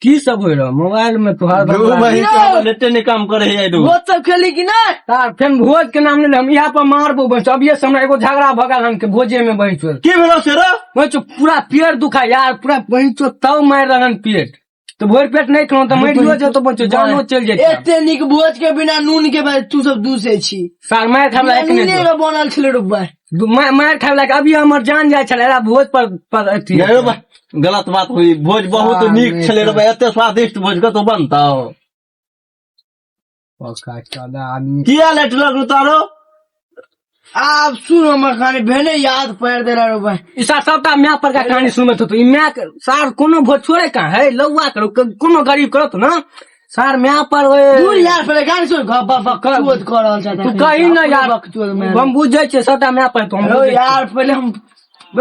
की सब होइ रहो मोबाइल में तोहर दू महीना के नेटे नहीं काम करे है दू भोज सब खेली कि नहीं तार फेन भोज के नाम ले हम यहाँ पर मारबो बस अभिये से हमरा एगो झगड़ा भऽ गेल हन के भोजे में बहिचो की भेलो से रे बहिचो पूरा पेट दुखा यार पूरा बहिचो तब मारि रहन पेट तो भरि पेट नहीं खेलहुँ तऽ मरियो जेतो बहिचो जानो चलि जेतै एते नीक भोज के बिना नून के भाई तू सब दूसे छी सार मारि खाय वला एक नूने नहि के बनल छलै रे भाई मारि खाय वला के अभी हमर जान जाइ छलै एरा भोज पर पर अथी नहीं रे भाई गलत बात हुई भोज बहुत हाँ, नीक नहीं छले रे तो। भाई एते स्वादिष्ट भोज कतौ बनतौ पक्का चला आदमी किया लेट लगलू तारो आब सुन हमर कहानी भेने याद पड़ि देला रे भाई ई सार सबटा माय पर का कहानी सुनबैत होतो ई माय के सार कोनो भोज छोड़े कहाँ है लौआ करो कोनो गरीब करो तो ना सार माय पर ओए दूर यार पहले गाड़ी सुन गप बक बकचोद कर रहल छै तू कही ना यार बकचोद में हम बुझै छियै सबटा माय पर तो हम हेलो बुझै छियै। यार पहले हम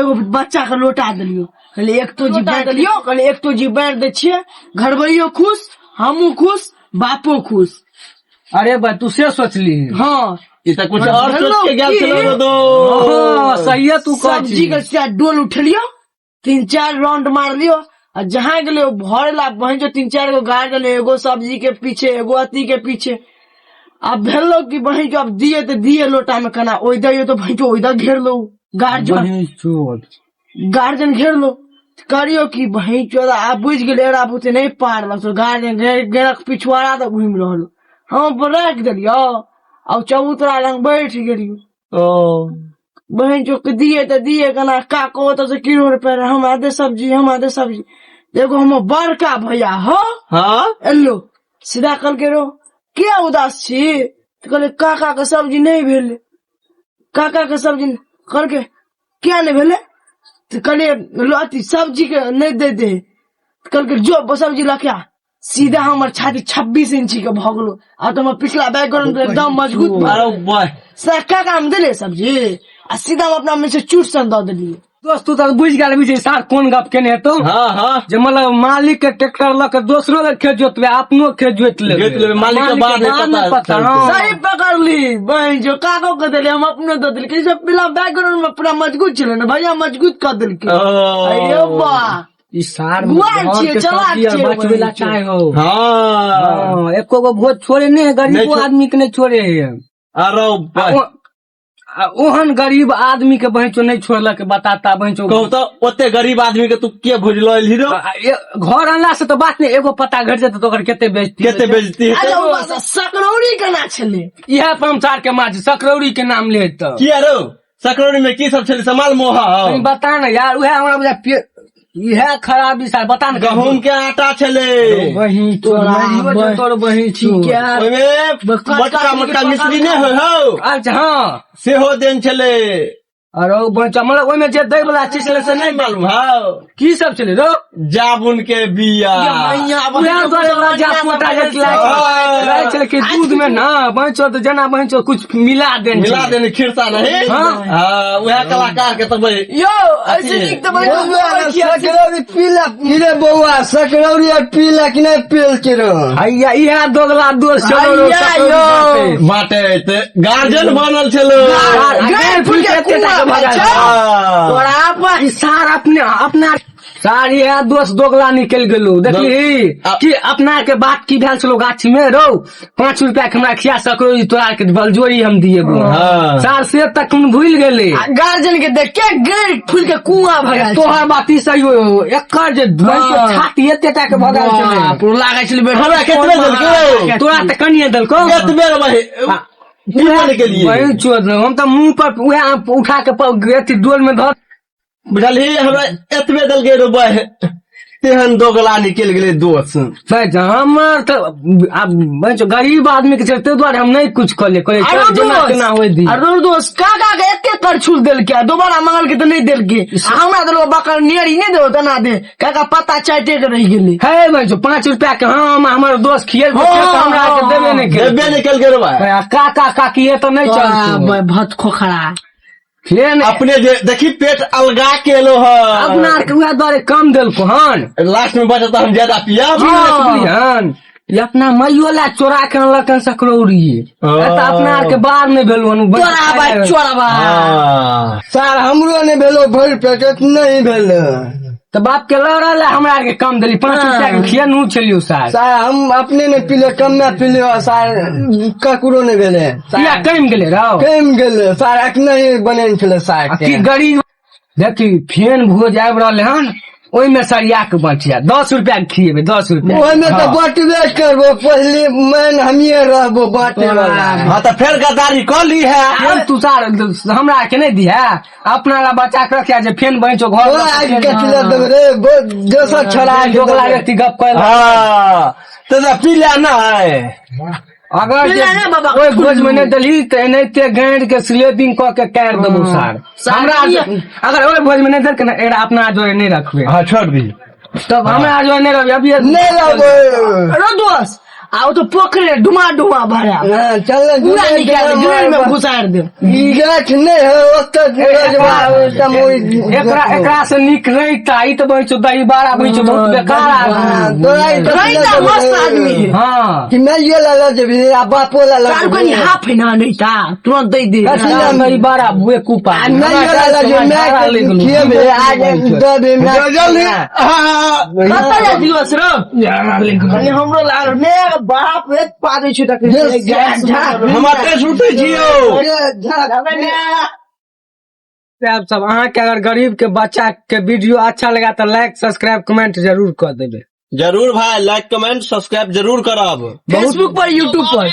एगो बच्चा के लोटा देलियो कहले एक तो जी बांट देलियो कहले एक तो जी बांट दै छियै घरबैयो खुश हमहूँ खुश बापो खुश अरे भाई तू से सोचली हाँ ई तऽ कुछ और हेलो, सोच के गेल की? छलो रे दो हाँ सही तू कहै सब्जी छी के सीधा डोल उठलियो तीन चार राउंड मारलियो आ जहाँ गेलियो भरे ला बहन जो तीन चार गो गाड़ देलियो एगो सब्जी के पीछे एगो अथी के पीछे अब भेलो कि बहन जो अब दिए तो दिए लोटा में कना ओइ दियो तो बहन जो ओइ द घेर लो गार्जन बहिन चोद गार्जन घेर लो करियो कि बहन चोद आब बुझि गेलै एरा बुते नहीं पार लगतो गार्जन घेर घेरक पिछुआरा तऽ घुमि रहल हम अपन राखि देलियो आ चबूतरा लग बैठ गेलियो ओ बहन चो के दिए तऽ दिए केना काको ओतऽ से किलो रुपया रहे हमरा दे सब्जी हमरा दे सब्जी एगो हमर बड़का भैया हो हाँ एलो सीधा कहलकै रो किया उदास छी तऽ कहलियै काका के सब्जी नहि भेलै काका के सब्जी कहलकै किया नहि भेलै तऽ कहलियै लो अथी सब्जी के नहि दे दे तऽ कहलकै जो सब्जी लऽ के आ सीधा हमर छाती 26 इंची के भऽ गेलो आ तऽ हमर पिछला बैकग्राउंड एकदम मजबूत भऽ अरे वाह से काका हम देलियै सब्जी आ सीधा हम अपना में से चूट सन दऽ देलियै दोस्त तू तऽ बुझि गेल बुझि सार कोन गप केने हेतौ हाँ हाँ जे मतलब मालिक के ट्रैक्टर लऽ के दोसरो के खेत जोतबै अपनो खेत जोति लेबै जोति लेबै, मालिक के बाद नहि पता पता हाँ। सही पकड़ली बहन जो काको के देली हम अपनो दऽ देली सब पिला बैकग्राउंड में पूरा मजबूत छलै ने भैया मजबूत कऽ देलकै ओ अरे वाह ई सार गुआर घर छियै, के चलाक सब्जी आर छियै बचबै ला बहिन चाहे हो हाँ हाँ, एको गो भोज छोड़े नहीं है नहि गरीबो आदमी के नहीं छोड़े है अरे आ आ ओहन गरीब आदमी के बहिचो नहीं छोड़लक बताता बहिचो कहू तऽ ओते गरीब आदमी के तू के भोज लऽ एलही रो घर अनला से तो बात नहीं एगो पत्ता घट जेतै तऽ ओकर कते बेइज्जती कते बेइज्जती हेतै अच्छा ओ बात सकरौरी केना छलै इएह पर हम सार के मार सकरौरी के नाम ले तऽ किया रो सकरौरी में की सब छलै समाल मोहा कहीं बता ना यार उएह हमरा बुझा इएह खराबी सार बता ना गहूम के आटा छलै बहिन तोरा तोर बहिन ठीक है ओहिमे मोटका मोटका मिश्री नहि होइ हौ अच्छा हाँ सेहो देन छलै अरे ओ बच्चा मतलब ओहिमे जे दै वाला चीज छलै से नहि नहि मालूम हौ की सब छलै रो जामुन के बिया उएह दुआरे राजा पोटा जे रहै छलै कि दूध में ना बहिन तऽ जेना बहिन कुछ मिला देने मिला देने खिरसा नहीं हाँ। हाँ उएह कलाकार के तब यौ ऐसे नीक तऽ बहिन सकरौरी पीला रे बौआ सकरौरी आर पीला कि नहि पील के रो हैया इएह दोगला दोस्त छलो रो, हैया सकरौरी यौ। बाटे। बाटे गार्जियन बनल छलो गैर फूल के एते टाका भगा छै। हाँ। तोरा अपन ई सार अपने अपना सार इएह दोस्त दोगला निकलि गेलो देखली कि अपना के बात की भेल छलो गाछी में रौ 5 रुपया के हमरा खिया सको ई तोरा के बलजोरी हम दिए हाँ। सार से तक हम भूल गेले आ गार्जियन के देख के गैर फूल के कुआं भगाल तोहर बात ई सही हो एकर जे हाँ। छाती एते टा के भगाल छलै पूरा लागै छलै बेटा हमरा केतबे देलकै तोरा तऽ कनिए देलको केतबे रे भाई की बोले के लिए वही चोर हम तऽ मुंह पर उएह उठा के अथी डोल में धर बुझलही हमरा एतबे देलकै रे बह तेहन दोगला निकलि गेलै दोस्त भाई हमर तऽ आब भाई गरीब आदमी के छै ताहि दुआरे हम नहि कुछ कहलियै कहलियै अरे चल जेना दोस्त तेना होइ दी अरे दोस्त काका के एते करछुल देलकै आ दोबारा मंगल के तऽ नहि देलकै आ हमरा देलको बकर नेरी नहि देबो तेना दे काका पत्ता चाटे के रहि गेलै हे भाई 5 रुपया के हम हमर दोस्त खियल हाँ, हमरा के देबे नहि केलकै। देबे नहि केलकै रे भाई आ काका काकी ये तऽ नहि चलतौ भत खोखरा ले ने अपने जे देखी पेट अलगा के एलो है अपना आरके उएह दुआरे कम देलको हन लास्ट में बचत हम ज्यादा पियब हन ई अपना मैयो ला चोरा के अनलक हन सकरौरी एतऽ अपना आरके बार नहि भेल हन चोरा बा चोरा बा हाँ। सर हमरो नहि भेलो भरि पेट नहीं भेल। तऽ बाप के लड़ल हमरा आर के कम देली 5 रुपया के खिया नू छलियो सार। सार हम अपने ने पीले, कमे पीले सार, ककरो नहि भेलै। किया कम गेलै रौ? कम गेलै सार, अखने बनेने छलै सार। आ की गरीब देखी, फेन भोज आबि रहल हन, ओहिमे सरिया के बचिया 10 रुपया के खिएबै, 10 रुपया। ओहिमे तऽ बटबे करबो, पहिले मैन हमिये रहबो बाटे वाला। हाँ तऽ फेर गद्दारी कऽ ली है। फेन तू सार हमरा के नहि दिहे, अपना ला बचा के रखिया जे फेन बचो घर। तोरा आबि के खिला देबै रे, दोसर छोड़ा के दोगला देबै। व्यक्ति गप कर। हाँ तऽ पी ले ना। अगर जे पीला ना बाबा। ओहि भोज में नहि देलही तऽ एनाहिते गाड़ि के स्लेबिंग कऽ के काटि देबौ सार। हमरा अगर ओहि भोज में नहि देलकै ने, एकरा अपना जोड़े नहि रखबै। हाँ छोड़ दी। तब हमरा जोड़े नहि रखबै अभी। नहि रहबै। रो दोस्त, आ ओ तो पोखरे डुमा डुमा भरा हाँ, चल ने, पूरा निकाल दे, ग्रेन में घुसार दे। ई गाछ नहि है ओतऽ, एकरा एकरा से नीक रहिता ई तऽ बहिचो दही बारा बहिचो बहुत बेकार आदमी। तोरा ई कथी रहिता लऽ मस्त जेबै? आदमी है। हाँ। कि माइयो ला लऽ जेबही आ बापो ला लऽ सारू कनी जेबही? हाफ है ना, नहीं ता तुरंत दे दे। कथी ला? दही बारा बेकूफ आ आदमी। माइयो ला लऽ जेबही, माय के खियेबही आ देबही माय। जल्दी हाँ। कतऽ जाइ दिवस रो? कनी हमरो लाल ने बाप रे पादै छै तखन। हम एते सुतै छियौ। साहब सब, अहाँके अगर गरीब के बच्चा के वीडियो अच्छा लगा तऽ लाइक सब्सक्राइब कमेंट जरूर कऽ देबै। जरूर भाई, लाइक कमेंट सब्सक्राइब जरूर करब। फेसबुक पर, यूट्यूब पर।